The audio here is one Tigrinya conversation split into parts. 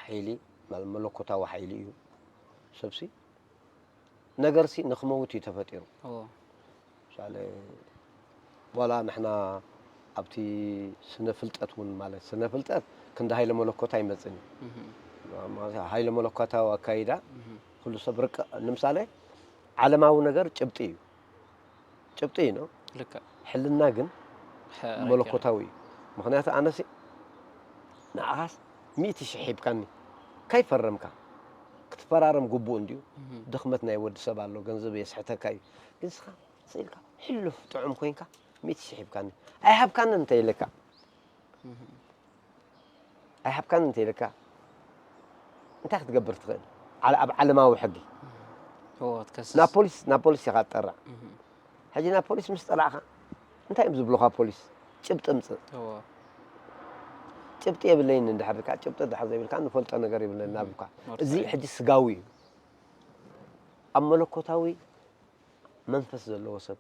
ሓይሊ ማለት መለኮታዊ ሓይሊ እዩ። ሰብሲ ነገርሲ ንኽመውት እዩ ተፈጢሩ። እዎ ምሳሌ ዋላ ንሕና ኣብቲ ስነ ፍልጠት እውን ማለት ስነ ፍልጠት ክንዲ ሃይለ መለኮት ኣይመፅን እዩ። እህ ማለት ሃይለ መለኮታዊ ኣካይዳ እህ ኩሉ ሰብ ርቅ ንምሳሌ ዓለማዊ ነገር ጭብጢ እዩ። ጭብጢ እዩ ነው። ልክዕ ሕልና ግን ሕራይ መለኮታዊ እዩ። ምክንያቱ ኣነሲ ንዓኻስ ሚእቲ ሽሕ ሂብካኒ ከይፈረምካ ክትፈራረም ግቡእ እንድዩ። እህ ድኽመት ናይ ወዲ ሰብ ኣሎ፣ ገንዘብ የስሕተካ እዩ። ግን ስኻ ስኢልካ ሕሉፍ ጥዑም ኮይንካ ሚእቲ ሽሕ ሂብካኒ ኣይሃብካንን እንተ ኢለካ እህ ኣይሃብካንን እንተ ኢለካ እንታይ ክትገብር ትኽእል? ዓለ- ኣብ ዓለማዊ ሕጊ እዎ ትከስስ ናብ ፖሊስ ናብ ፖሊስ ኢኻ ትጠርዕ። እህ ሕጂ ናብ ፖሊስ ምስ ጠራዕኻ እንታይ እዮም ዝብሉኻ ፖሊስ? ጭብጢ ምፅእ። እዎ ጭብጢ የብለይን እንድሕር ኢልካ ጭብጢ ድሕር ዘይብልካ ንፈልጦ ነገር የብለን ናብካ። ወርቂ እዚ እዩ። ሕጂ ስጋዊ እዩ። ኣብ መለኮታዊ መንፈስ ዘለዎ ሰብ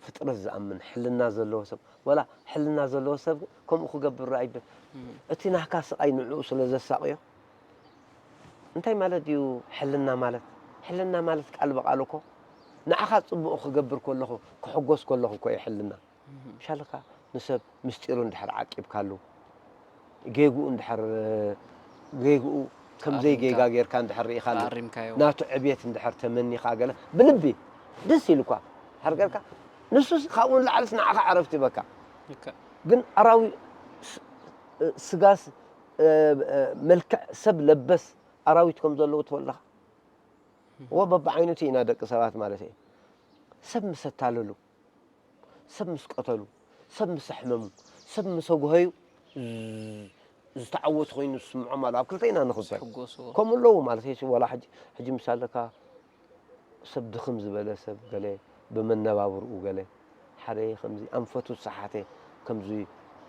ፍጥረት ዝኣምን ሕልና ዘለዎ ሰብ ዋላ ሕልና ዘለዎ ሰብ ከምኡ ክገብር ኣይብል። እህ እቲ ናህካ ስቓይ ንዕኡ ስለ ዘሳቕዮ እንታይ ማለት ድዩ ሕልና ማለት? ሕልና ማለት ቃል ብቃል እኮ ንዓኻ ፅቡቕ ክገብር ከለኹ ክሕጎስ ከለኹ እኮ እዩ ሕልና። እህ ሻልካ ንሰብ ምስጢሩ እንድሕር ዓቂብካሉ ጌግኡ እንድሕር ጌግኡ ከም ዘይጌጋ ጌርካ እንድሕር ርኢኻሉ ኣሪምካዮ ናቱ ዕብየት እንድሕር ተመኒኻ ገለ ብልቢ ደስ ኢሉኳ እንድሕር ጌርካ ንሱስ ካብኡ ንላዕልስ ንዓኻ ዕረፍቲ በካ። ልክዕ ግን ኣራዊ ስ- ስጋስ እ፣ እ፣ መልክዕ ሰብ ለበስ ኣራዊት ከም ዘለዉ ትፈልኻ። እዎ በብዓይነቱ ኢና ደቂ ሰባት ማለት እዩ። ሰብ ምስ ኣታለሉ፣ ሰብ ምስ ቀተሉ፣ ሰብ ምስ ኣሕመሙ፣ ሰብ ምስ ኣጉሀዩ ዝ- ዝተዓወቱ ኮይኑ ዝስምዖም ኣሎ። ኣብ ክልተ ኢና ንኽፈል። ሕጎስዎ ከምኡ ኣለዉ ማለት እዩ። ዋላ ሕጂ ሕጂ ምስ ኣለካ ሰብ ድኽም ዝበለ ሰብ ገለ ብመነባብርኡ ገለ ሓደ ከምዚ ኣንፈቱ ዝሰሓተ ከምዚ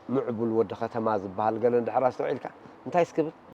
ምዕቡል ወዲ ከተማ ዝበሃል ገለ እንድሕር ኣስተውዒልካ እንታይ ስክብል